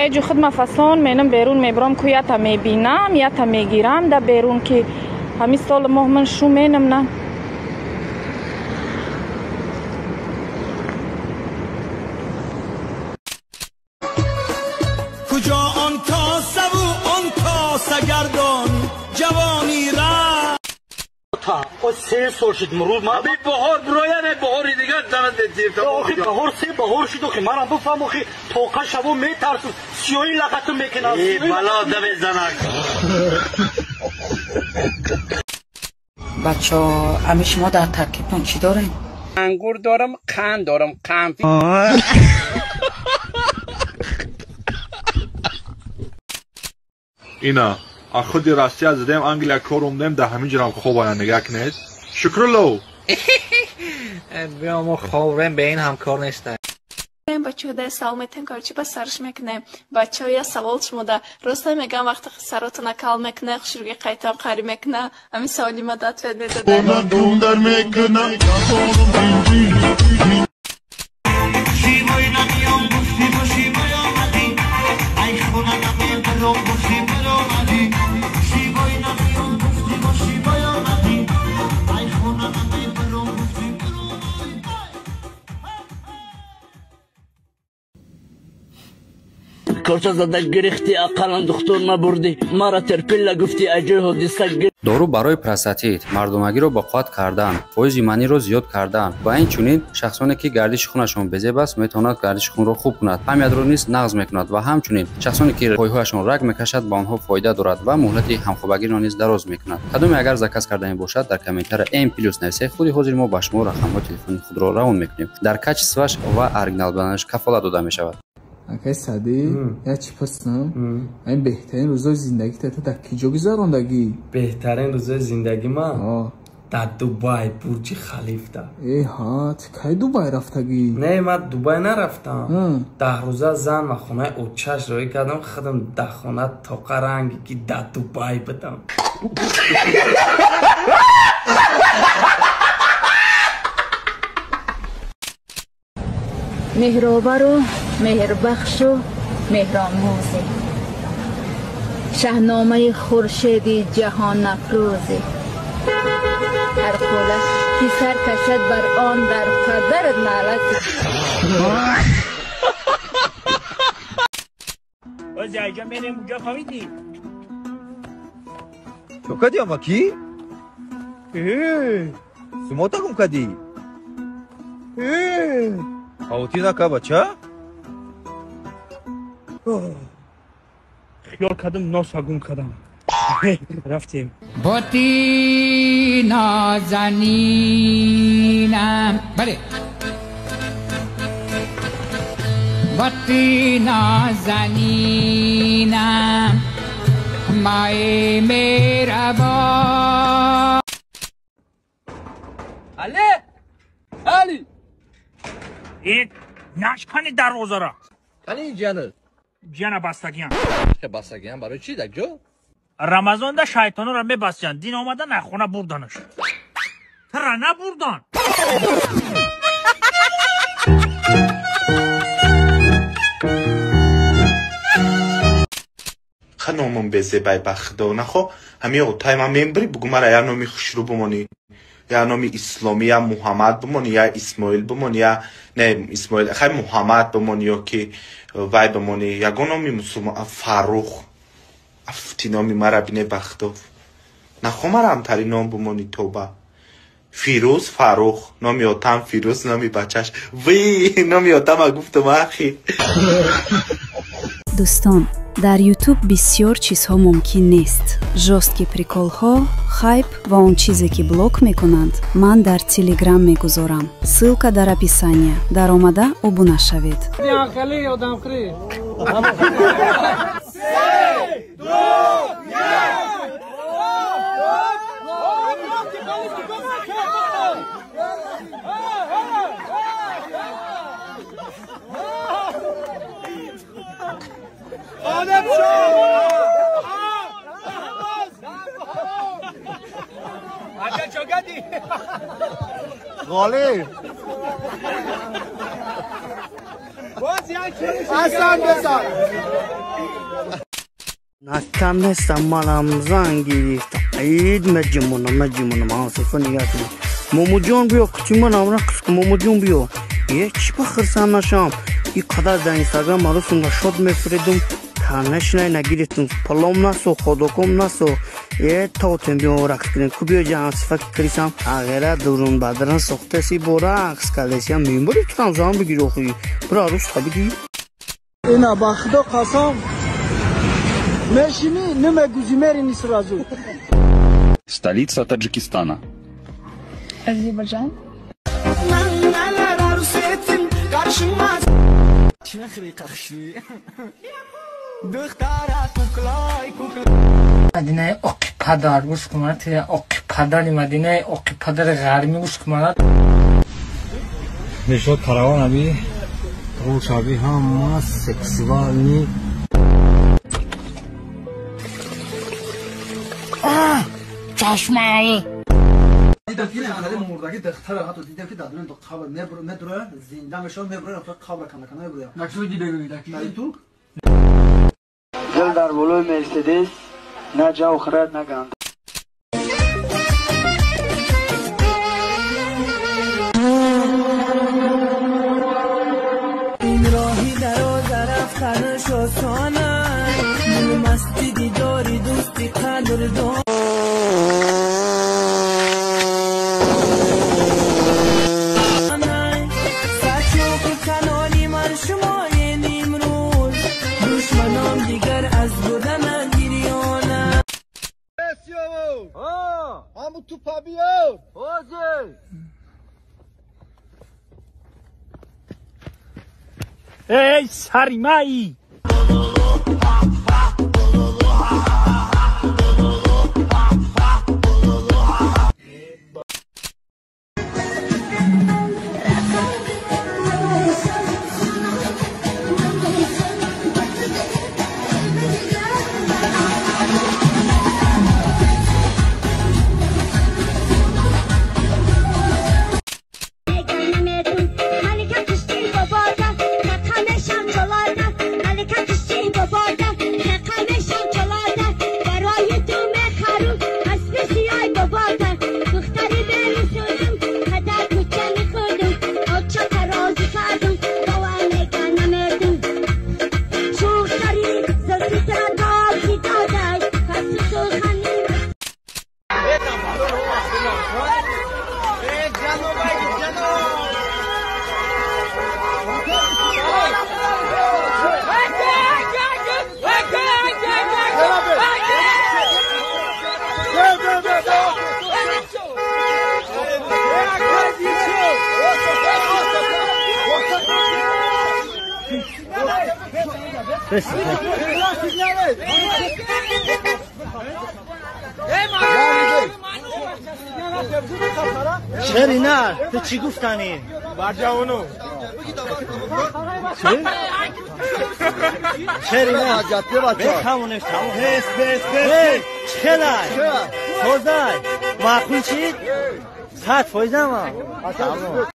Эҷу худ фасон менам берун мебарам ку ята мебинам, ята мегирам да берун ки ҳамин сол моҳ ман шу менам на. Куҷо он косаву он косагардон ҷавони ра о се сол шуд мурӯз ман баҳор бирояне баҳори дигар занат охи баҳор се баҳор шуд охи манам бифаҳм охи тоқа шаво метарсум сиёҳи лақату мекунам бало дамезанак. Бачо, ами шумо дар таркибтон чӣ дорем? Ангур дорам, қанд дорам, қанд. Ина худи Россия задем, Англия кор умдем, да ҳамин ҷурам хобая нигаҳ кунед. Шукрулло. Биё мо хобрем, ба ин ҳамкор нестем. Бачаҳо да савол метем, короче ба сарш мекунем. Бачаҳо я савол шумода. Рост мегам вақте саротона кал мекуна, хушруги қайтам қари мекуна. Ҳамин саволи ма да ответ медода. Корча зада гирифти, ақаллан духтур набурдӣ, мара терпилла гуфти, аҷои ҳодиса. Дору барои простатит, мардонагиро ба қувват кардан, фоизи маниро зиёд кардан ва инчунин шахсоне ки гардиши хунашон безеб аст, метавонад гардиши хунро хуб кунад, ҳамядро низ нағз мекунад ва ҳамчунин шахсоне ки пойҳояшон раг мекашад, ба онҳо фоида дорад ва муҳлати ҳамхобагиро низ дароз мекунад. Кадоме агар заказ кардани бошад, дар комментария М плюс нависед, худи ҳозир мо ба шумо рақамҳои телефони худро равон мекунем. Дар качестваш ва оригинал буданаш кафолат дода мешавад. Акай Сади, як чӣ пурсам? Ин беҳтарин рӯзои зиндагита ту дар киҷо гузарондагӣ? Беҳтарин рӯзои зиндагӣ ман дар Дубай, Бурҷи Халифта. Э ҳа, ту кай Дубай рафтагӣ? Не, ман Дубай нарафтам. 10 рӯза зан ва хонаи отчаш роӣ кардам, худам дар хона тоқа ранге ки дар Дубай будам. Меҳровару меҳрбахшу меҳромӯзе, шаҳномаи хуршеди ҷаҳонафрӯзе, ҳар қӯла ки сар кашад бар он дар падарат лаълат. Ози айҷа мерем уҷа фаҳмидӣ? Чо кадӣ амакӣ? Сумота гум кадӣ? Хавотир нака бача? Хиёл кардам носа гум кардам. Рафтем. Боти нозанинам, бале, боти нозанинам, май меҳрабон. Але али нашкани дарвозара. Кани ҷана? Ҷана бастагиан. Ча бастагиан барои чӣ дар ҷо? Рамазонда шайтонора мебастиан, дин омадан аз хона бурданаш. Тара набурдан. Ха номам безебай ба худо нахо, ҳами отай ман мембирӣ бугу мара я номи хушрӯ бимонӣ, я номи исломӣ, я Муҳаммад бимонӣ, я Исмоил бимонӣ, я не Исмоил, хай Муҳаммад бимонӣ ё ки вай бимонӣ, ягон номи мусулмон, Фаррух. Афти номи мара бине ба худо. Нахо мара ҳамтари ном бимонӣ тоба. Фирӯз Фаррух, номи отам Фирӯз, номи бачаш. Вый, номи отама гуфтум ахи. Дӯстон, дар YouTube бисёр чизҳо мумкин нест. Жёсткий приколҳо, хайп ва он чизе ки блок мекунанд, ман дар Телеграм мегузорам. Ссылка дар описания. Даромада обуна шавед. غالب. اصلا بزن. Наконец-то манам зан гирифтам. Ид меҷимонам, меҷимонам. Ҳамсифа нигоҳ кунед. Момуҷон биё, қути манам рақс кун, момуҷон биё. Е, чӣ ба хирсанд нашам? И қадар дар Инстаграм арӯсум шод мефиридум. Конечно, нагирифтум. Палом насо, ходоком насо. Е, тотем биё рақс кунем. Ку биё ҷа ҳамсифа ки крисам. Ағера дурун бадран сохтаси бо рақс кардеси. Мембари тутам зан бигир охи. Бира арӯс та бигир. Ина ба худо қасам. Мешини, намегузи, мерини сразу. Столица Таджикистана. Азербайджан. Мадинаи оқи падар гӯш кунад, оқи падари Мадинаи оқи падари ғармӣ гӯш кунад. Мешод караван аби, рӯшаби ҳама сексуални. Чашмаи. Дидам ки ҳале мурдаги духтара ҳатто дидам ки дар дунё қабр медура, зинда мешавад, мебурад, қабр кана кана мебурад. Накшо ди бегӯй, дакшо. Дар турк Дил дар болои Мерседес на ҷав хӯрад, на ганд. Ин роҳи дароз рафтанаш осон аст, масти дидори дӯсти қадрдон. Эй, саримай! Чери на, ту чӣ гуфтанӣ? Бар ҷавоно. Чӣ? Чери на, бехамонеш тамом. Бес, бес, бес. Чхелай? Созай? Маъқул чӣ? 100% ама.